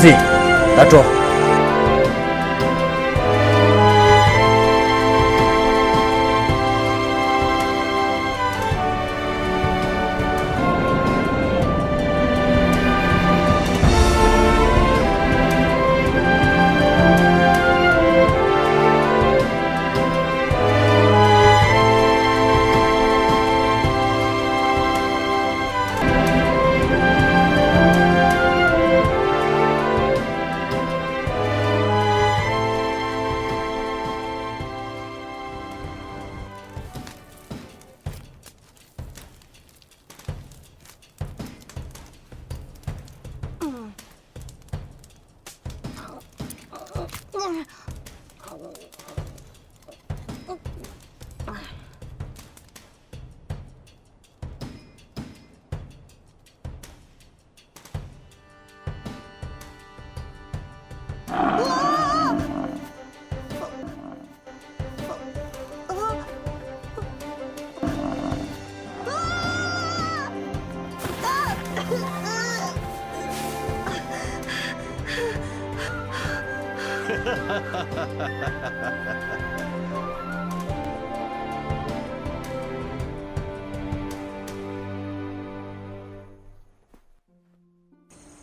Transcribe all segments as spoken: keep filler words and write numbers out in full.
ཙི། ད་འགྲོ།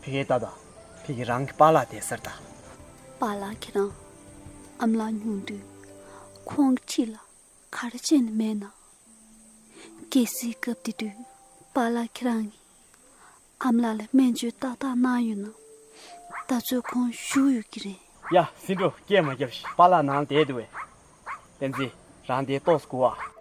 ཕ་གིའི་ཏ་ད། ཕ་གི་རང་གི་པཱ་ལགས་དེ་ཟེར་ད། པཱ་ལགས་ཁྱེད་རང་ཨ་མ་ལགས་སྙུང་དུས་ཁོང་གི་འཁྲིས་ལ་ག་རེ་བྱས་ནས་མེད་ན། གལ་སྲིད་སྐབས་དེ་དུས་པཱ་ལགས་ཁྱེད་རང་གིས་ཨ་མ་ལགས་ལ་སྨན་བཅོས་ཏག་ཏག་གནང་ཡོད་ན། ད་ཚོད་ཁོང་བཞུགས་ཡོད་ཀྱི་རེད། ཡ། སེང་འབྲུག་སྐད་མ་རྒྱབ་ཤིག་པཱ་ལགས་ནང་ལ་བསྡད་འདུག་པས། བསྟན་འཛིན། རང་དེ་ཏོག་ཙམ་སྒུག་ཨ།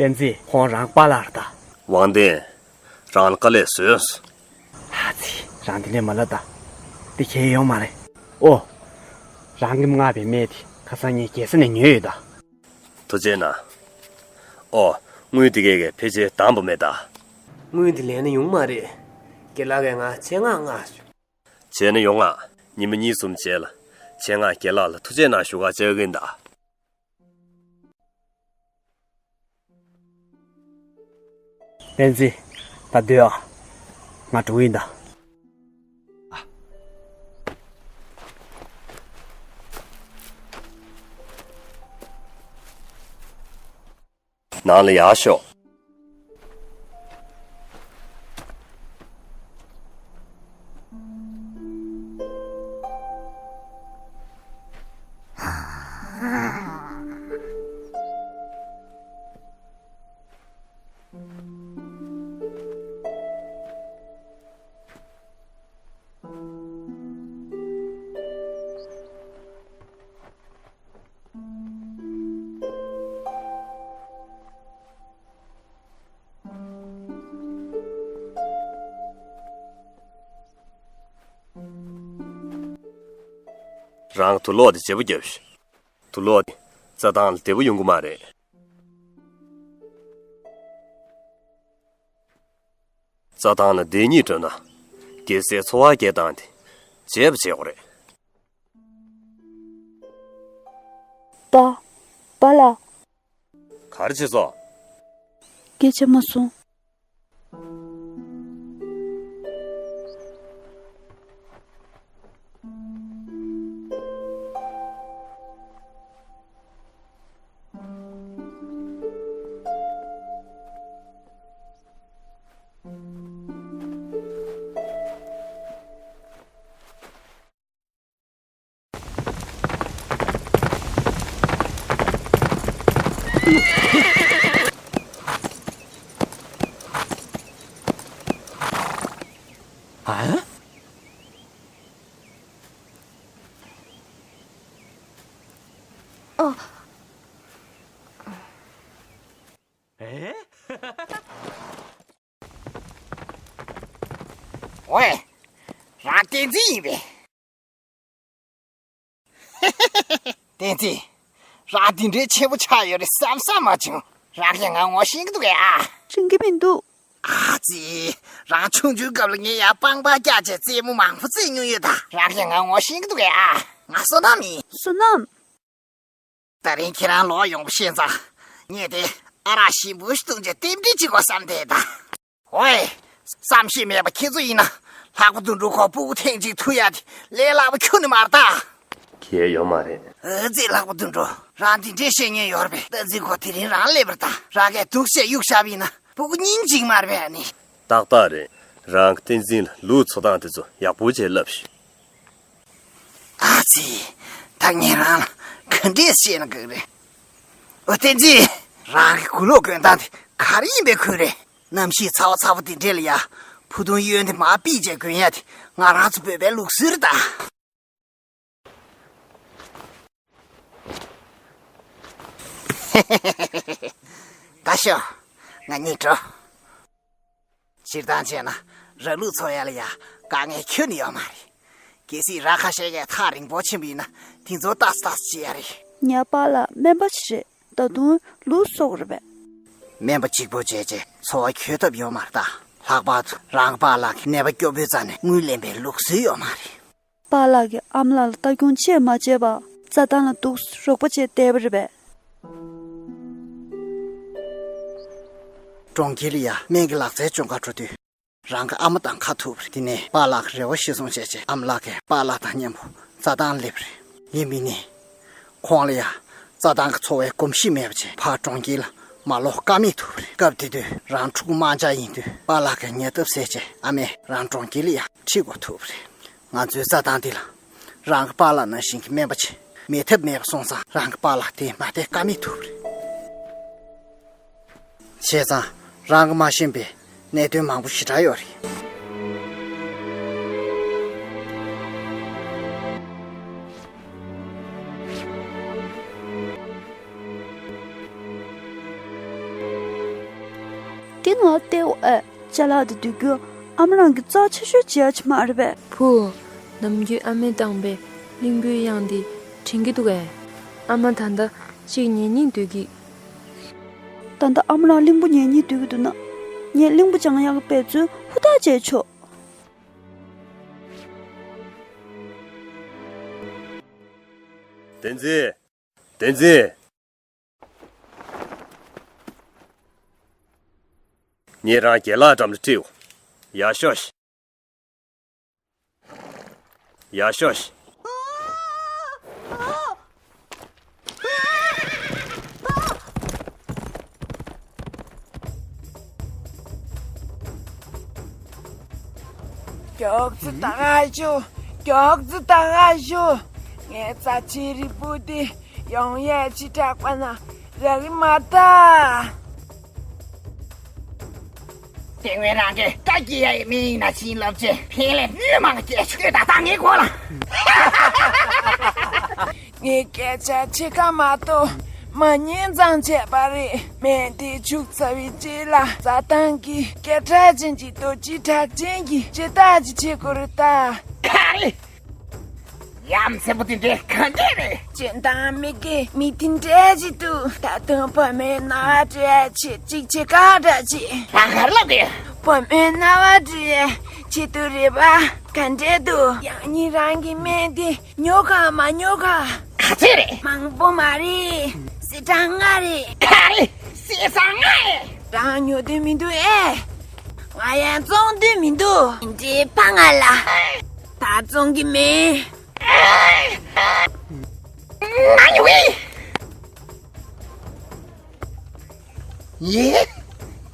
བསྟན་འཛིན། ཁོང་རང་པཱ་ལགས་རེད་ད། དབང་ལྡན། རང་ལ་དཀའ་ལས་བཟོས་སོང་། ཨ་ཙི། རང་དེ་འདྲས་མ་ལབ་ད། དེ་གལ་ཡོད་མ་རེད། ཨོ། རང་གིས་མངགས་པའི་སྨན་དེ་ཁ་སང་ངས་རྒྱལ་ས་ནས་ཉོས་ཡོད་ད། ཐུགས་རྗེ་གནང་། ཨོ། དངུལ་དེ་གས་ཀྱི་ཕལ་ཆེར་འདང་པོ་མེད་ད། དངུལ་དེ་ལེན་ན་ཡོང་མ་རེད། རྒན་ལགས་ཀྱིས་ང་ཆེད་མངགས་མངགས་བྱུང་། བྱས་ན་ཡོང་ང་། ཉི་མ་གཉིས་གསུམ་རྗེས་ལ་ཆེད་མངགས་རྒན་ལགས་ལ་ཐུགས་རྗེ་གནང་ཞུ་ག་བཅར་གྱི་ཡིན་ད། བསྟན་འཛིན། ད་སྡོད་ཨ། ང་འགྲོ་གི་ཡིན་ད། ནང་ལ་ཡར་ཤོག་རང་དུག་ལོག་དེ་བརྗེ་པོ་རྒྱབ་ཤོག་དུག་ལོག་དེ་རྩྭ་ཐང་ལ་བདེ་པོ་ཡོང་གི་མ་རེད། རྩྭ་ཐང་ལ་བདེ་སྙིང་འདོད་ན། གེ་སའི་འཚོ་བ་སྐྱེལ་སྟངས་དེ་བརྗེ་པོ་བྱེད་དགོས་རེད། པཱ། པཱ་ལགས། ག་རེ་བྱས་སོང་། སྐད་ཆ་མ་གསུང་། ཨ། ཨེ། ཝེ། རང་བསྟན་འཛིན་ཡིན་པས། བསྟན་འཛིན། རང་འདི་འདྲའི་ཆེན་པོ་ཆགས་ཡོད་རེད་བསམ་བསམ་མ་བྱུང་། རང་གིས་ང་ངོ་ཤེས་ཀྱི་འདུག་གས་ཨ། ཤེས་ཀྱི་མི་འདུག་ཨ་ཙི། རང་ཆུང་ཆུང་སྐབས་ལ་ངས་ཡར་པང་པར་བཀྱགས་བྱས་རྩེད་མོ་མང་པོ་རྩེད་མྱོང་ཡོད་ད། རང་གིས་ང་ངོ་ཤེས་ཀྱི་འདུག་གས་ཨ། ང་བསོད་ནམས་ཡིན། བསོད་ནམས། ད་རིང་ཁྱེད་རང་ལོག་ཡོང་བ་ཤེས་ཙང་། ངས་དེ་ཨ་རག་ཞིམ་པོ་ཞིག་བཏུང་བྱས་རྟེན་འབྲེལ་གཅིག་དགོས་བསམ་བསྡད་ད། ཨོའི། བསམ་ཤེས་མེད་པ་ཁྱེད་ཚོ་ཡིན་ན། ལྷག་པ་དོན་གྲུབ་ཁོ་སྤུ་གུ་ཐེངས་གཅིག་ཐུག་ཡ་དེ་ལས་སླ་པོ་ཁྱོན་ནས་མ་རེད་ད། གལ་ཡོད་མ་རེད། ཨ་ཙི། ལྷག་པ་དོན་གྲུབ། རང་འདི་འདྲས་བཤད་མཁན་ཡོད་རེད་པས། བསྟན་འཛིན་ཁོ་དེ་རིང་རང་སླེབས་པ་རེད་ད། རང་གིས་འདུག་སེ་གཡུག་བཞག་པ་ཡིན་ན་སྤུ་གུ་སྙིང་རྗེ་མ་རེད་པས་ཨ་ནི། ཏག་ཏག་རེད། རང་གིས་བསྟན་འཛིན་ལ་ལུག་འཚོ་སྟངས་དེ་ཚོ་ཡག་པོ་བྱས་བསླབས་ཤིག་ཨ་ཙི། ད་ངས་རང་ལ་ག་འདྲས་བཤད་ན་འགྲིག་རེད། ཨོ་བསྟན་འཛིན། རང་གི་གོས་ལོག་གོན་སྟངས་དེ་ག་རེ་ཡིན་པའི་ཁུལ་རེད། གནམ་གཤིས་ཚ་བ་ཚ་པོ་དེ་འདྲས་ལ་ཡ། ཕུ་ཐུང་གཡོན་དེ་མར་ཕུད་བྱས་གོན་ཡ་དེ་ང་རང་ཚོ་བོད་པའི་ལུགས་སྲོལ་རེད་ད། ད་ཤོག་ང་གཉིས་འགྲོ། སྤྱིར་བཏང་བྱས་ན་ར་ལུག་འཚོ་ཡ་ལ་ཡ་དཀའ་ངལ་ཁྱོན་ནས་ཡོད་མ་རེད། གལ་སྲིད་ར་ཁ་ཤས་ཀྱིས་ཐག་རིང་པོ་ཕྱིན་པ་ཡིན་ན་དེ་ཚོ་ཏག་ཏག་བྱེད་ཡ་རེད། ངའི་པཱ་ལགས་སྨན་པ་ཞིག་རེད། ད་དུང་ལུག་གསོ་གི་རེད་པས། སྨན་པ་གཅིག་པོ་བྱས་རྗེས་འཚོ་བ་འཁྱོལ་ཐབས་ཡོད་མ་རེད་ད། ལྷག་པར་དུ་རང་གི་པཱ་ལགས་ཀྱིས་ནད་པ་སྐྱོ་པོའི་རྩ་ནས་དངུལ་ལེན་པའི་ལུགས་སྲོལ་ཡོད་མ་རེད། པཱ་ལགས་ཀྱིས་ཨ་མ་ལགས་ལ་ལྟ་སྐྱོང་ཆེར་མ་བྱས་པར་རྩྭ་ཐང་ལ་འདུག་སེ་རོགས་པ་བྱས་བསྡད་པ་རེད་པས། གྲོང་ཁྱེར་ལ་ཡ་སྨན་གྱི་ལག་རྩལ་སྦྱོང་གར་འགྲོ་དུས། རང་གི་ཨ་མ་དང་ཁ་ཐུག་པ་རེད། དེ་ནས་པཱ་ལགས་ཀྱི་རེ་བ་གཞིར་བཟུང་བྱས་རྗེས་ཨ་མ་ལགས་ཀྱིས་པཱ་ལགས་དང་མཉམ་པོ་རྩྭ་ཐང་སླེབས་པ་རེད། ཡིན་པས་ནི། ཁོང་ལ་ཡང་རྩྭ་ཐང་གི་འཚོ་བའི་གོམས་གཤིས་མེད་པ་བྱས་ཕར་གྲོང་ཁྱེར་ལ་མ་ལོག་ཀ་མེད་ཐུག་པ་རེད། སྐབས་དེ་དུས་རང་ཕྲུ་གུ་དམར་འབྱར་ཡིན་དུས་པཱ་ལགས་ཀྱིས་ཉེ་འདབས་བསལ་བྱས་ཨ་མས་རང་གྲོང་ཁྱེར་ལ་ཡང་ཁྲིད་དགོས་ཐུག་པ་རེད། ང་ཚོའི་རྩྭ་ཐང་འདི་ལ་རང་གི་པཱ་ལགས་ནང་བཞིན་གྱི་སྨན་པ་ཅིག་མེད་ཐབས་མེད་པ་སོང་ཙང་རང་གི་པཱ་ལགས་དེ་མ་བསྡད་ཀ་མེད་ཐུག་པ་རེད། བྱས་ཙང་རང་གིས་མ་ཤེས་པའི་གནད་དོན་མང་པོ་ཞེ་དྲག་ཡོད་རེད། དེ་ང་བལྟས་འོ་ཨེ། ཅ་ལག་དེ་བསྡུ་རྒྱུ་ཨ་མ་རང་གིས་རྩ་ཆེ་ཤོས་བྱེད་ཡ་ཅིག་མ་རེད་པས། བུ། ནམ་རྒྱུན་ཨ་མས་བཏང་པའི་གླིང་བུའི་གཡང་དེ་དྲན་གྱི་འདུག་གས། ཨ་མ་ད་ལྟ་ཅིག་ཉལ་སྙིང་འདོད་ཀྱི། ད་ལྟ་ཨ་མ་རང་གླིང་བུ་ཉལ་སྙིང་འདོད་ཀྱི་འདུག་ན། ངས་གླིང་བུ་སྦྱང་ཡག་གི་འབད་བརྩོན་ཧུར་ཐག་བྱས་ཆོག་བསྟན་འཛིན། བསྟན་འཛིན། ངས་རང་རྒན་ལགས་འགྲམ་ལ་ཁྲིད་འོང་། ཡར་ཤོག་ཤིག་ཡར་ཤོག་ཤིག་མགྱོགས་ཙམ་ད་ག་ཤོག་མགྱོགས་ཙམ་ད་ག་ཤོག་ངའི་རྩ་ཆེའི་རིལ་བུ་དེ་ཡོང་ཡས་ཕྱི་དྲགས་པ་ན་རག་གི་མ་ད། དེ་སྔོན་རང་གིས་བཀའ་བཀྱེ་ཡ་ཡི་མི་ཡིན་ན་བྱིན་རླབས་ཆེ་ཕན་ལས་གནོད་མང་སྐྱེས་ཆོག་ད་ལྟ་ངའི་མགོ་ལ། ངས་སྐད་ཆ་ཕྱེད་ཀ་མ་གཏོགས་མ་ཉན་ཙང་བྱས་པ་རེད། སྨན་དེ་བྱུགས་ཚར་བའི་རྗེས་ལ་རྩྭ་ཐང་གི་སྐད་གྲགས་ཅན་གྱི་རྡོ་རྗེ་གྲགས་ཅན་གྱི་སྤྱི་བཏང་ཅིག་བྱེད་དགོས་རེད་ད། ག་རེ། ཡ་མཚན་པོ་དེ་འདྲས་ག་འདྲས་རེད། སྤྱིར་བཏང་མི་དགེ་མི་དེ་འདྲས་ཅིག་འདུག་ད་དུང་བུ་མོའི་རྣ་བ་འགྲོ་ཡ་ཆེད་ཅིག་བྱེད་ག་འདྲ་ཅིག་རང་གར་ལབ་དེ། བུ་མོའི་རྣ་བ་འགྲོ་ཡ་ཆེད་དུ་རེད་པ། ག་འདྲས་འདུག་ཡང་སྙིང་རང་གི་སྨན་དེ་ཉོ་ག་མ་ཉོ་ག་ག་ཚོད་རེད། མང་པོ་མ་རེད། སེ་གྲངས་ལྔ་རེད། ག་རེ། སེ་གྲངས་ལྔ་རེད། རང་ཉོ་འདོད་མི་འདུག་ཨེ། ང་ཡང་བཙོང་འདོད་མི་འདུག་འདྲེ་ཕ་ང་ལ། ད་བཙོང་གི་མེད། ང་ཉོ་གི་ཡིན།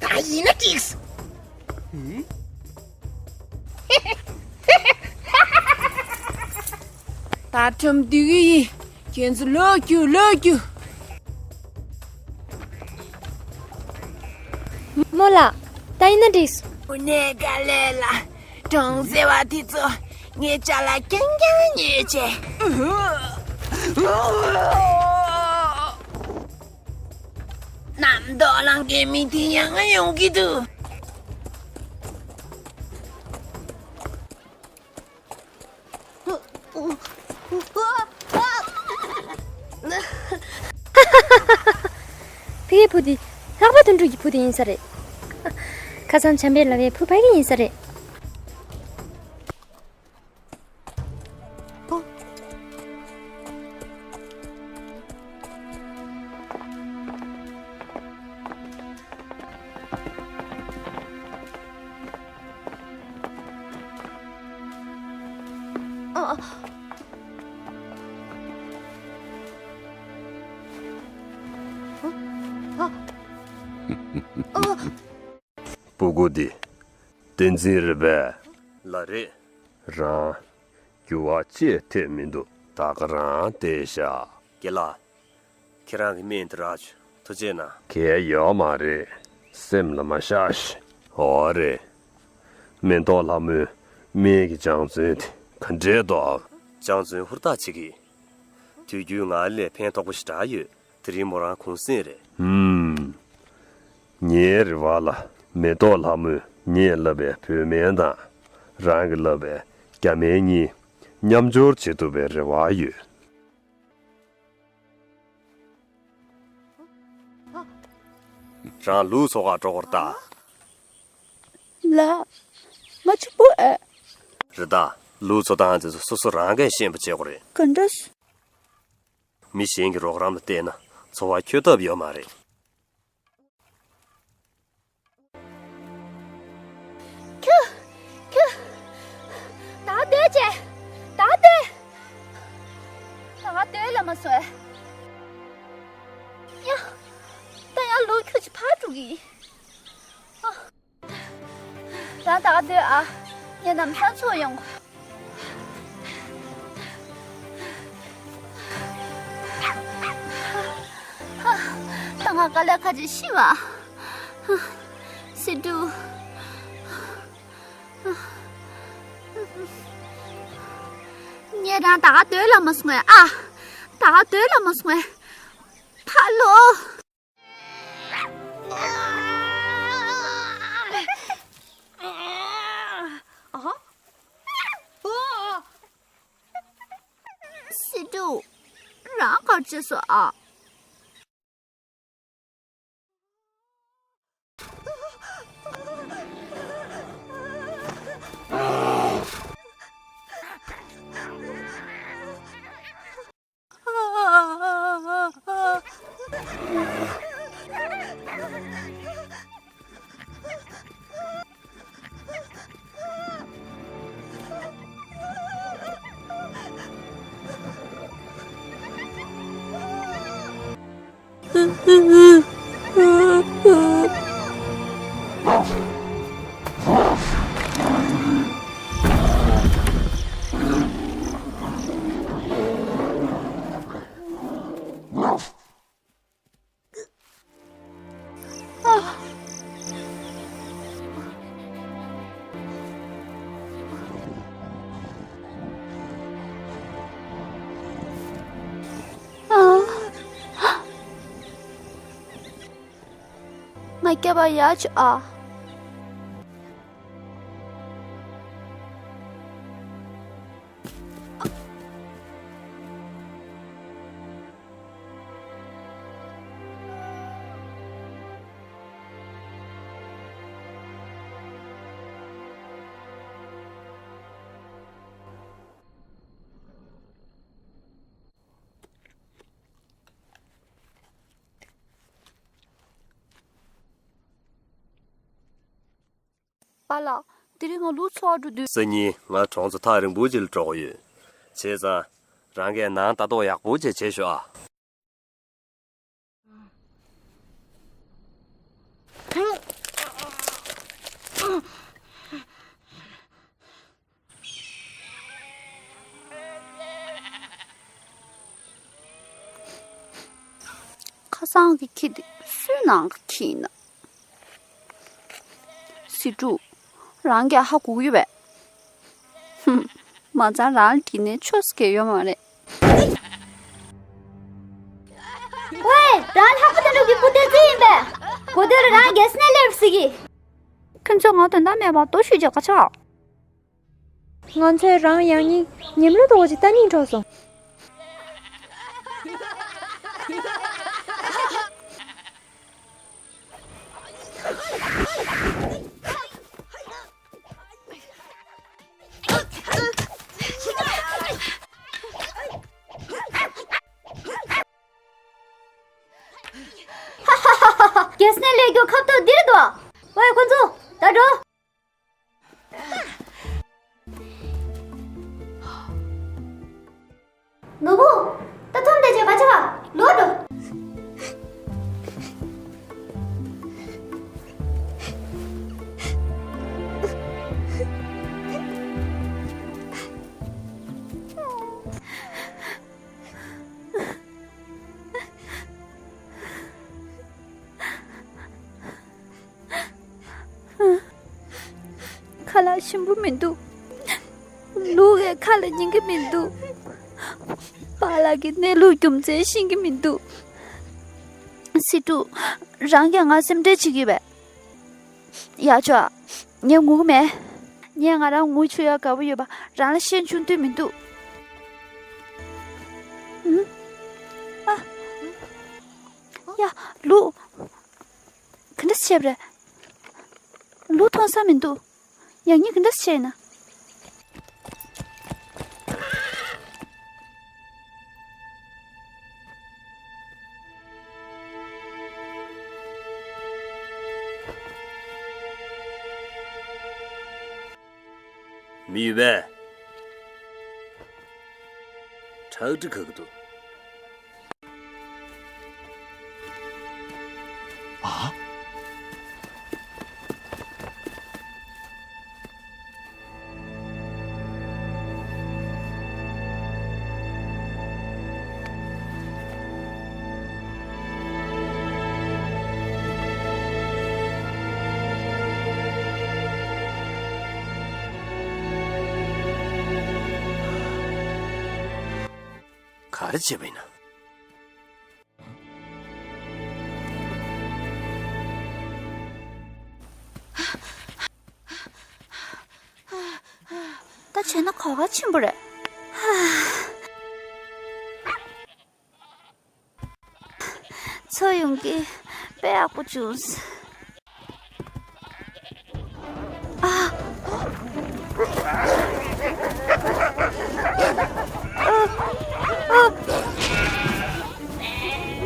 ད་ཡིན་ན་འགྲིག་ད་ཁྲོམ་བསྡུ་གི་ཡིན། ཁྱེད་ཚོ་ལོག་རྒྱུགས་ལོག་རྒྱུགས། རྨོ་ལགས། ད་ཡིན་ན་འགྲིག་དངོས་གནས་དཀའ་ལས་ལ། གྲོང་ཟེར་བ་དེ་ཚོ་ངས་ཅ་ལག་རྐྱང་རྐྱང་ཉོས་བྱས། རྣམ་རྟོག་ལང་གའི་མི་དེ་ཡང་ཡོང་གི་འདུག་ཕ་གིའི་བུ་དེ་ལྷག་པ་དོན་གྲུབ་ཀྱི་བུ་དེ་ཡིན་ས་རེད། ཁ་སང་བྱམས་པས་ལབ་པའི་བུ་ཕ་གི་ཡིན་ས་རེད། སྤུ་གུ་འདི་བསྟན་འཛིན་རེད་པས། ལགས་རེད། རང་འགྱུར་བ་ཅི་ཡང་ཐེབས་མི་འདུག་ད་ག་རང་བསྡད་ཤག་རྒན་ལགས། ཁྱེད་རང་གི་སྨན་འདི་རག་བྱུང་། ཐུགས་རྗེ་གནང་། གལ་ཡོད་མ་རེད། སེམས་ལ་མ་བཞག་ཤིག་འོ་རེད། མེ་ཏོག་ལྷ་མོའི་སྨན་གྱི་སྦྱང་བརྩོན་དེ་ག་འདྲས་འདུག་སྦྱང་བརྩོན་ཧུར་ཐག་བྱེད་ཀྱི། དུས་རྒྱུན་ང་ལ་ཕན་ཐོགས་པོ་ཞེ་དྲག་ཡོད། དེ་རིང་མོ་རང་གུང་སེང་རེད། ཧུམ། ངའི་རེ་བ་ལ་མེ་ཏོག་ལྷ་མོས་ངས་བསླབས་པའི་བོད་སྨན་དང་། རང་གིས་བསླབས་པའི་རྒྱ་སྨན་གཉིས་མཉམ་སྦྱོར་བྱེད་ཐུབ་པའི་རེ་བ་ཡོད། རང་ལུག་འཚོ་གར་འགྲོ་དགོས་རེད་ད། ལགས། ང་གཅིག་པུ་ཨེ། རེད་ད། ལུག་འཚོ་སྟངས་དེ་ཚོ་སོ་སོ་རང་གིས་ཤེས་པ་བྱེད་དགོས་རེད། ག་འདྲས། མི་གཞན་གྱི་རོགས་རམ་ལ་བརྟེན་ན་འཚོ་བ་འཁྱོལ་ཐབས་ཡོད་མ་རེད། ཁྱོད། ཁྱོད། ད་ག་སྡོད་བྱས། ད་ག་སྡོད། ད་ག་སྡོད་ལབ་མ་སོང་ཨེ། ཡ། ད་ཡང་ལུག་ཁྱུ་ཅིག་ཕར་འགྲོ་གི་ཡིན། ཨ། རང་ད་ག་སྡོད་ཨ། ངས་ལམ་སང་ཚུར་ཡོང་། ད་ང་དཀའ་ལས་ཁག་ཅིག་ཤི་བ། སི་ཏུ། ངས་རང་ད་ག་སྡོད་ལབ་མ་སོང་ངས་ཨ། ད་ག་སྡོད་ལབ་མ་སོང་ངས། ཕ་ལོ། སི་ཏུ། རང་ག་རེ་བྱས་སོང་ཨ། ང་སྐྱབས་པ་ཡག་བྱུང་ཨ། པཱ་ལགས། དེ་རིང་ང་ལུག་འཚོ་བར་འགྲོ་དུས། སང་ཉིན་ང་གྲོང་ཚོ་ཐག་རིང་པོ་ཅིག་ལ་འགྲོ་གི་ཡོད། བྱས་ཙང་། རང་གིས་ནང་ལྟ་རྟོག་ཡག་པོ་ཅིག་བྱེད་ཤོག་ཨ། ཁ་སང་གི་ཁྱི་དེ་སུའི་ནང་གི་ཁྱི་ཡིན་ན། སི་ཏུ། རང་གིས་ཧ་གོ་གི་ཡོད་པས། ཧུམ། མ་ཚང་རང་ལ་དྲིས་ནས་ཆོས་སྐད་ཡོད་མ་རེད། ཝེ། རང་ལྷག་པ་དོན་གྲུབ་ཀྱི་བུ་བསྟན་འཛིན་ཡིན་པས། གོ་ཐོས་ལ་རང་རྒྱལ་ས་ནས་སླེབས་ཟེར་གི། ཁྱོད་ཚོས་ང་དོན་དག་མེད་པར་རྡོ་གཞུས་རྒྱག་ག་ཆགས། ང་ཚོས་རང་ཡང་སྙིང་ཉམས་ལེན་འདྲ་བོ་ཅིག་ལྟ་སྙིང་འདོད་སོང་། རྒྱལ་ས་ནས་སླེབས་རྒྱུ་ཁ་ཐུག་འདིར་འདུག། ཝེ་ཁོ་ཚོ་ད་འགྲོ། ནོར་བུ། ད་ཐོམ་དེ་བྱས་པ་ཆེ་བ་ལོག་འགྲོ། ཁ་ལག་ཞིམ་པོ་མི་འདུག། ལུག་གི་ཁ་ལ་ཉན་གི་མི་འདུག། པཱ་ལགས་ཀྱི་གནས་ལུགས་རྒྱུ་མཚན་ཤེས་ཀྱི་མི་འདུག། སི་ཏུ། རང་གིས་ང་སེམས་ཁྲལ་བྱེད་ཀྱི་ཡོད་པས། ཡག་ཆོག། ངས་ངུ་གི་མེད། ངས་ང་རང་ངུ་བཅུག་ཡག་དགའ་པོ་ཡོད་པ་རང་ལ་བཤད་བཅུག་འདོད་མི་འདུག། ཨུམ། ཨ། ཡ། ལུག། ག་འདྲ་བྱས་པ་རེད། ལུག་མཐོང་ས་མི་འདུག། ཡང་སྙིང་ག་འདྲ་བྱས་ན། མི་ཡོད་པས། ཁྲག་དྲི་ཁ་གི་འདུག། ཨ། ག་རེ་བྱས་པ་ཡིན་ན། ད་བྱས་ན་གོ་ག་ཆེན་པོ་རེད། ཚོ་ཡོང་གི་དཔེ་ཡག་པོ་བྱུང་། ཨ། ཨ། ཨ། ཨ།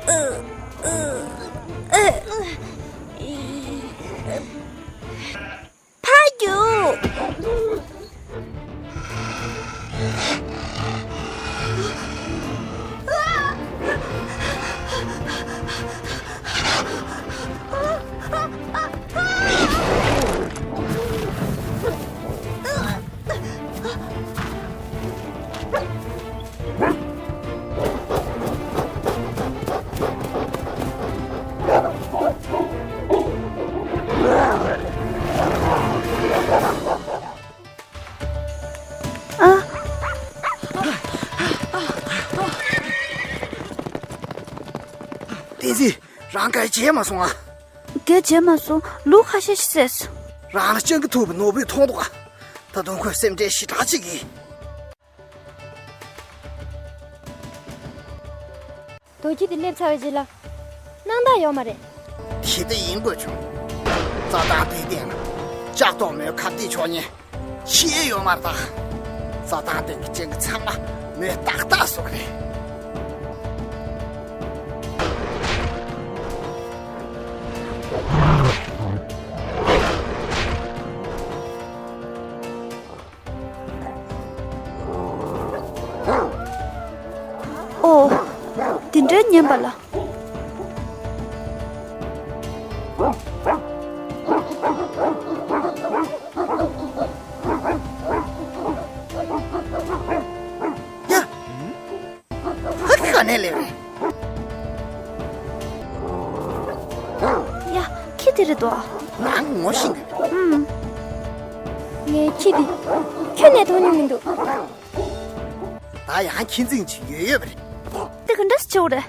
ཨ། ཨ། ཨ། ཨ། ཕར་རྒྱུགས། ཨ། བསྟན་འཛིན། རང་ག་རེ་བྱས་མ་སོང་ཨ། ག་རེ་བྱས་མ་སོང་། ལུག་ཁ་ཤས་ཤིག་བསད་སོང་། རང་ལ་སྤྱང་ཀི་ཐུག་པའི་ནོར་བུས་མཐོང་འདུག་ཨ། ད་དུང་ཁོས་སེམས་ཁྲལ་ཞེ་དྲག་བྱེད་ཀྱི། རྡོ་སྐྱིད་དེ་སླེབས་ཚར་བའི་རྗེས་ལ། སྣང་དག་ཡོད་མ་རེད། དེ་ལྟ་ཡིན་དགོས་བྱུང་། རྩྭ་ཐང་དེའི་སྟེང་ལ། ལྕགས་ཏོག་མོའི་ཁ་གཏད་ཆོག་ཉེན། ཤི་ཡས་ཡོད་མ་རེད་ད། རྩྭ་ཐང་སྟེང་གི་སྤྱང་ཀི་ཚང་མ་མོས་ཏག་ཏག་བཟོ་གི་རེད། ཨོ། དེ་འདྲའི་ཉན་པ་ལ། ཡ། ཧ་ག་ནས་ལེབ། ཡ། ཁྱི་དེ་རེད་དོ། ང་ངོ་ཤེས་གི། ཨུམ། ངའི་ཁྱི་དེ། ཁྱོན་ནས་མཐོང་མྱོང་མི་འདུག་ད་ཡང་ཁྱི་འཛིང་ཅིག་ཡོད་ཡོད་པ་རེད། དེ་ག་འདྲ་སེ་བྱེད་དགོས་རེད།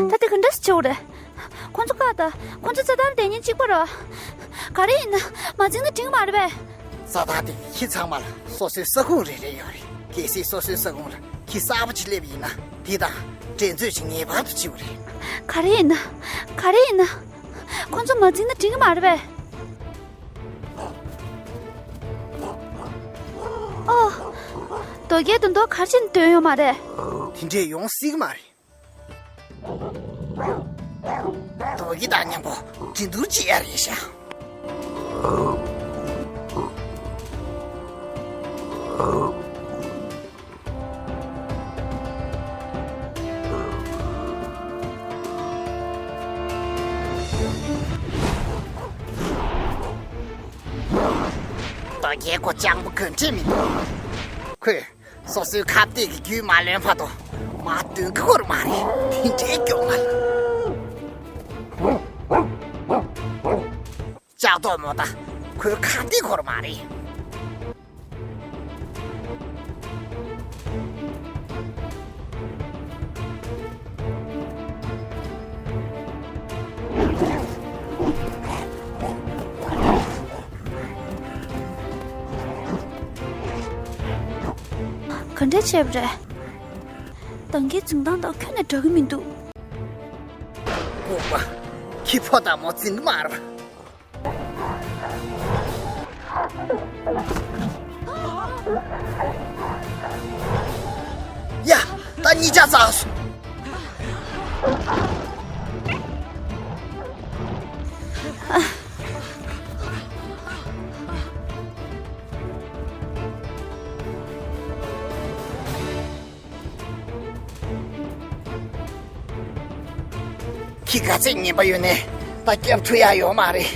ད་དེ་ག་འདྲ་སེ་བྱེད་དགོས་རེད། ཁོ་ཚོ་བཀག་ད། ཁོ་ཚོ་རྩྭ་ཐང་བསྡད་མཁན་གཅིག་པ་རེད། ག་རེ་ཡིན་ན་མ་འཛིང་ན་འགྲིག་གི་མ་རེད་པས། རྩྭ་ཐང་དེ་ཁྱི་ཚང་མ་ལ་སོ་སོའི་ས་ཁོངས་རེ་རེ་ཡོད་རེད། གལ་སྲིད་སོ་སོའི་ས་ཁོངས་ལ་ཁྱི་གསར་པ་ཅིག་སླེབས་ཡིན་ན། དེ་དང་འགྲན་རྩོད་ཅིག་ངེས་པར་དུ་བྱེད་དགོས་རེད། ག་རེ་ཡིན་ན། ག་རེ་ཡིན་ན། ཁོ་ཚོ་མ་འཛིང་ན་འགྲིག་གི་མ་རེད་པས། ཨོ། རྡོ་རྒྱལ་དུ་མདོ་གར་ཕྱིན་དོན་ཡོད་མ་རེད། དེ་འདྲས་ཡོང་སྲིད་ཀྱི་མ་རེད། རྡོ་རྒྱལ་དང་མཉམ་པོ་འགྲན་བསྡུར་བྱེད་ཡ་རེད་ཤག་རྡོ་རྒྱལ་ཁོ་སྤྱང་པོ་ག་འདྲས་མི་འདུག་ཁོས་སོ་སོའི་ཁ་གཏད་ཀྱི་རྒྱུད་མ་ལོན་བར་དུ་མར་འདོན་གྱི་ཡོད་མ་རེད། དེ་འདྲའི་སྐྱོ་མ་ལ། ལྕགས་ཐོག་མོ་ད་ཁོའི་ཁ་གཏད་ཡོད་མ་རེད། ག་འདྲ་བྱས་པ་རེད། ད་གིན་འཛིང་སྟངས་དང་ཁྱོན་ནས་འདྲ་གི་མི་འདུག་ལྐུགས་པ། ཁྱི་ཕོ་དང་མོ་འཛིང་གི་མ་རེད། ཡ། ད་གཉིས་ཆ་ཚར་སོང་། ཁྱི་ག་ཚད་ངན་པ་ཡོད་ནའི་ད་སྐྱབས་ཐུབ་ཡག་ཡོད་མ་རེད།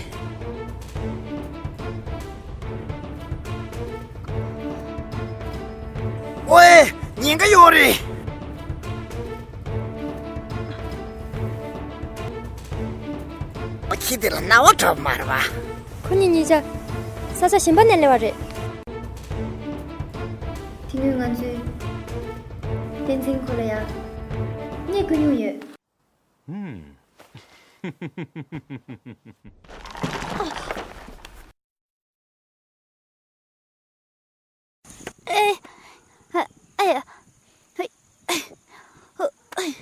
ཨོའེ། ཉེན་ཁ་ཡོད་རེད། ཁྱི་དེ་ལ་རྣ་བ་གྲོལ་མ་རེད་པ། ཁོ་གཉིས་གཉིས་ཆ་ས་ཆ་གཞན་པ་ནས་སླེབས་པ་རེད། དེ་སྔོན་ང་ཚོས་བསྟན་འཛིན་ཁོ་ལ་ཡང་བརྙས་བསྐུལ་མྱོང་ཡོད། ཧུམ། ཨེ། ཨ། ཨེ། ཧེ། ཨེ། ཧུ། ཨེ།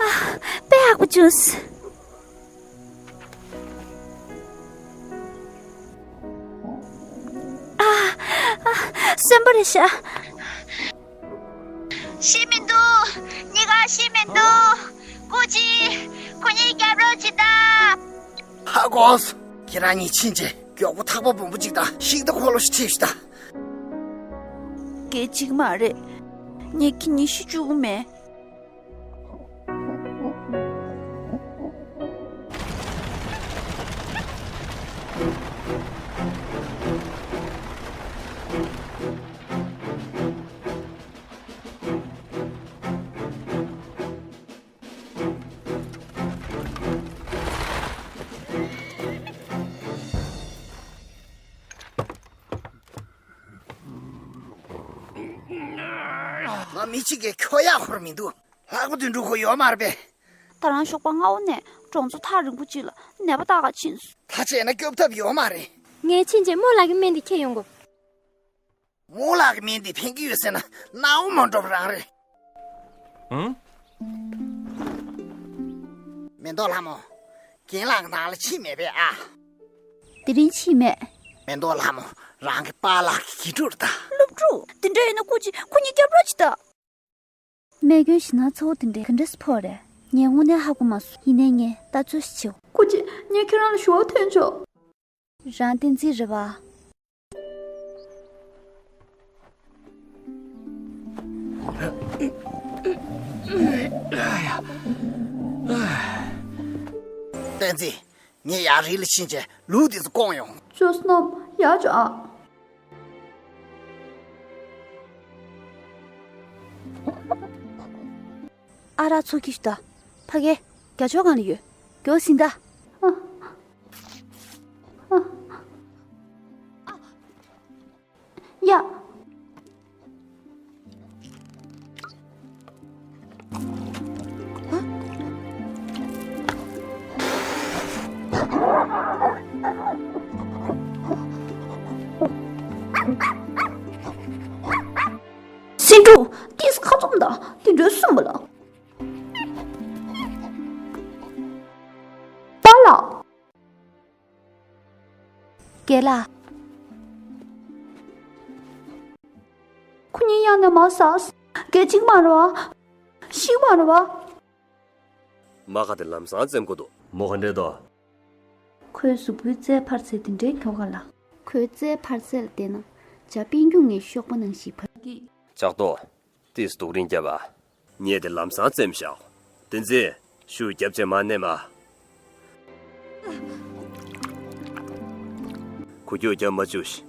ཨ། དཔེ་ཡག་པོ་བྱུང་། ཨ། ཨ། གསོན་པོ་རེད་ཤག་ཤི་མི་འདུག་གཉིས་ཀ་ཤི་མི་འདུག་ཀུ་ཅི། ཁོ་གཉིས་སྐྱབས་རོགས་བྱེད་དང་། ཧ་གོ་སོང་། ཁྱེད་རང་གཉིས་ཕྱིན་བྱས་མགྱོགས་པོ་ཐག་པ་སྦོམ་པོ་གཅིག་དང་ཤིང་རྟ་འཁོར་ལོ་ཞིག་ཁྲིད་ཤོག་དང་། སྐད་ཅིག་མ་རེད། ངས་ཁྱེད་གཉིས་ཤི་བཅུག་གི་མེད། ང་མི་གཅིག་གིས་འཁྱོག་ཡག་ཁོར་མི་འདུག་ལྷག་པ་དོན་གྲུབ་ཁོ་ཡོད་མ་རེད་པས། ད་རང་ཞོགས་པ་སྔ་བོ་ནས་གྲོང་ཚོ་ཐག་རིང་པོ་ཅིག་ལ་ནད་པ་ལྟ་ག་ཕྱིན་སོང་། ད་བྱས་ན་སྐྱོབ་ཐབས་ཡོད་མ་རེད། ངས་ཕྱིན་བྱས་རྨོ་ལགས་ཀྱི་སྨན་དེ་ཁྱེར་ཡོང་གོ། རྨོ་ལགས་ཀྱི་སྨན་དེ་ཕན་གྱི་ཡོད་ཟེར་ན་སྣང་བ་མ་འགྲོ་བ་རང་རེད། ཨང་། མེ་ཏོག་ལྷ་མོ། རྒན་ལགས་ཀྱི་ནང་ལ་ཕྱིན་མེད་པས་ཨ། དེ་རིང་ཕྱིན་མེད། མེ་ཏོག་ལྷ་མོ། རང་གི་པཱ་ལགས་ཀྱི་དགེ་ཕྲུག་རེད་ད། སློབ་ཕྲུག་དེ་འདྲ་ཡིན་ན་སྐུ་མཁྱེན་ཁོ་གཉིས་སྐྱབས་རོགས་བྱེད་དང་། རྨས་སྐྱོན་ཞེད་སྣང་ཚ་བོ་དེ་འདྲ་ག་འདྲས་སེ་ཕོག་རེད། ངས་དངོས་གནས་ཧ་གོ་མ་སོང་། ཡིན་ནའི་ངས་ལྟ་ཚོད་ཞིག་བྱེད། སྐུ་མཁྱེན། ངས་ཁྱེད་རང་ལ་ཞུ་བ་འཐེན་ཆོག་རང་བསྟན་འཛིན་རེད་པ། བསྟན་འཛིན། ངས་ཡར་རི་ལ་ཕྱིན་བྱས་ལུག་དེ་ཚོ་བསྐོང་ཡོང་། ཅོ་སྣམ་ཡར་ཅོ་ཨ། ཨ་རག་ཚོ་ཁྱི་ཞུ་ད། ཕ་གི། རྒྱ་ཕྱོགས་གང་ལ་ཡོད། མགྱོགས་ཟིན་ད། ཡ། སེང་ཕྲུག་ཏིས་ཁ་ཚུམ་དང་དེ་འདྲའི་གསུམ་པ་ལ། པཱ་ལགས། རྒན་ལགས། ཁོ་གཉིས་གཡང་ནས་མར་ཟགས། རྒན་གཅིག་མ་རེད་བ། ཤི་མ་རེད་བ། མ་ཁ་དེ་ལམ་སང་བཙེམ་དགོས་འདུག་མོ་ག་འདྲས་དོ། ཁོའི་གཟུགས་པོའི་རྩའི་འཕར་ཚད་དེ་འདྲའི་མགྱོགས་ག་ལ། ཁོའི་རྩའི་འཕར་ཚད་ལ་བལྟས་ན་བྱ་སྤུན་རྒྱུག་ངའི་གཤོག་པ་ནང་བཞིན་འཕར་གི། ལྕགས་རྡོ། ཏིས་སྡུག་རིང་བརྒྱབ་པ། ངས་དེ་ལམ་སང་བཙེམ་བཞག་བསྟན་འཛིན། ཤུགས་བརྒྱབ་བྱས་མར་མནན་མ། འགུལ་སྐྱོད་རྒྱབ་མ་བཅུག་ཤིག་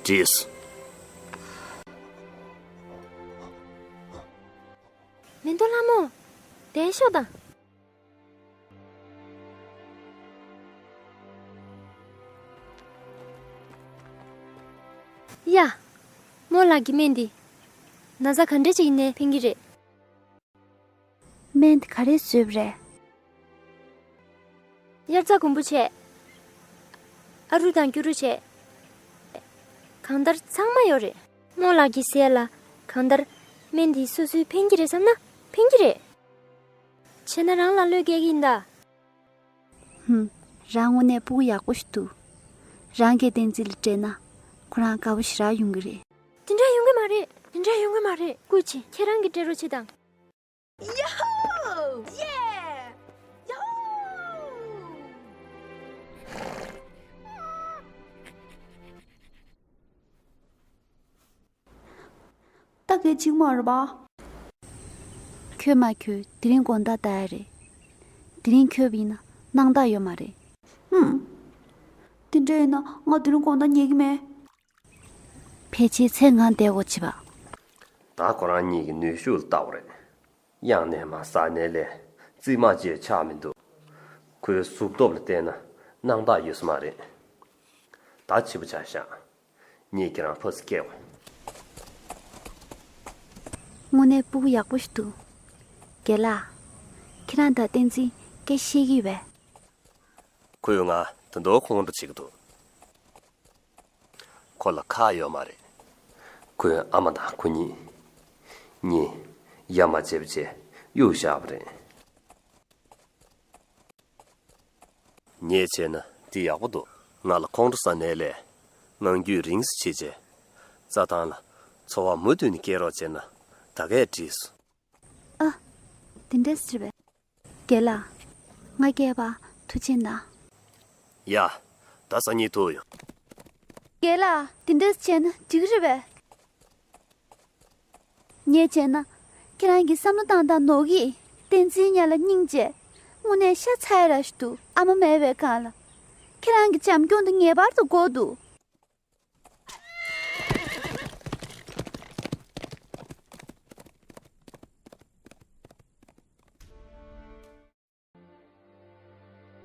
བྲིས། མེ་ཏོག་ལྷ་མོ། བསྡད་ཤོག་དང་། ཡ། རྨོ་ལགས་ཀྱི་སྨན་འདི། ན་ཚ་ག་འདྲ་ཅིག་ཡིན་ནའི་ཕན་གྱི་རེད། སྨན་འདི་ག་རེ་བཟོས་པ་རེད། དབྱར་རྩྭ་དགུན་འབུ་བྱས། ཨ་རུ་དང་སྐྱུ་རུ་བྱས། གང་ལྟར་ཚང་མ་ཡོད་རེད། རྨོ་ལགས་ཀྱི་ཟས་ལ་གང་ལྟར་སྨན་འདིས་སོ་སོའི་ཕན་གྱི་རེད་བསམ་ན་ཕན་གྱི་རེད། བྱས་ན་རང་ལ་བློས་འགེལ་གྱི་ཡིན་ད། ཧུམ། རང་དངོས་གནས་སྤུ་གུ་ཡག་པོ་ཞིག་འདུག་རང་གིས་བསྟན་འཛིན་ལ་སྤྲད་ན་ཁོ་རང་དགའ་པོ་ཞེ་དྲག་ཡོང་གི་རེད། དེ་འདྲ་ཡོང་གི་མ་རེད། དེ་འདྲ་ཡོང་གི་མ་རེད། སྐུ་མཁྱེན། ཁྱེད་རང་གིས་སྤྲད་རོགས་བྱེད་དང་། ཡ་ཧོ། ཡེ། ཡ་ཧོ། ད་གའི་གཅིག་མ་རེད་པ། ཁྱོད་མ་ཁྱོད་དེ་རིང་དགོང་དག་ལྟ་ཡ་རེད། དེ་རིང་ཁྱོད་ཡིན་ན་སྣང་དག་ཡོད་མ་རེད། ཧུམ། དེ་འདྲ་ཡིན་ན་ང་དེ་རིང་དགོང་དག་ཉལ་གི་མེད། ཕལ་ཆེར་མཚན་གང་བསྡད་དགོས་བྱེད་པ། ད་ཁོ་རང་གཉིས་ཀྱི་ནུས་ཤུགས་ལ་ལྟ་བ་རེད། གཡང་ནས་མར་ཟགས་ནའི་ལས་རྩིབ་མ་བཅས་ཆག་མི་འདུག་ཁོའི་གཟུགས་སྟོབས་ལ་བལྟས་ན་སྣང་དག་ཡོད་ས་མ་རེད། ད་འཕྱི་པོ་ཆགས་ཤག་ངས་ཁྱེད་རང་ཕར་ཚུར་སྐྱེལ་བ། དངོས་གནས་སྤུ་གུ་ཡག་པོ་ཞིག་འདུག་རྒན་ལགས། ཁྱེད་རང་དང་བསྟན་འཛིན་སྐད་ཆ་བཤད་ཀྱི་ཡོད་པས། ཁོས་ང་ད་དུང་ཁོང་ཁྲོ་བྱེད་ཀྱི་འདུག་ཁོ་ལ་ཁག་ཡོད་མ་རེད། ཁོའི་ཨ་མ་དང་ཁོ་གཉིས། ངས་ཡ་མ་བྱས་པ་བྱས་གཡུག་བཞག་པ་རེད། ངས་བྱས་ན་དེ་ཡག་པོ་འདུག་ང་ལ་ཁོང་ཁྲོ་ཟ་ནའི་ལས་ངང་རྒྱུད་རིང་ཙམ་བྱེད་བྱས། རྩྭ་ཐང་ལ་འཚོ་བ་མུ་མཐུད་ནས་སྐྱེལ་རོགས་བྱས་ན་ད་གས་འགྲིག་སོང་། ཨ། དེ་འདྲས་རེད་པས། རྒན་ལགས། ང་སྐྱེལ་བ་ཐུགས་རྗེ་གནང་། ཡ། ད་སང་ཉིན་ཐུག་ཡོང་། རྒན་ལགས། དེ་འདྲས་བྱས་ན་འགྲིག་གི་རེད་པས། ངས་བྱས་ན། ཁྱེད་རང་གི་བསམ་བློ་བཏང་སྟངས་ནོར་གྱིས། བསྟན་འཛིན་ཉ་ལ་སྙིང་རྗེ། དངོས་གནས་ཤ་ཚ་ཡ་ར་ཞིག་འདུག་ཨ་མ་མེད་པའི་སྒང་ལ། ཁྱེད་རང་གི་བྱམས་སྐྱོང་དེ་ངེས་པར་དུ་དགོས་འདུག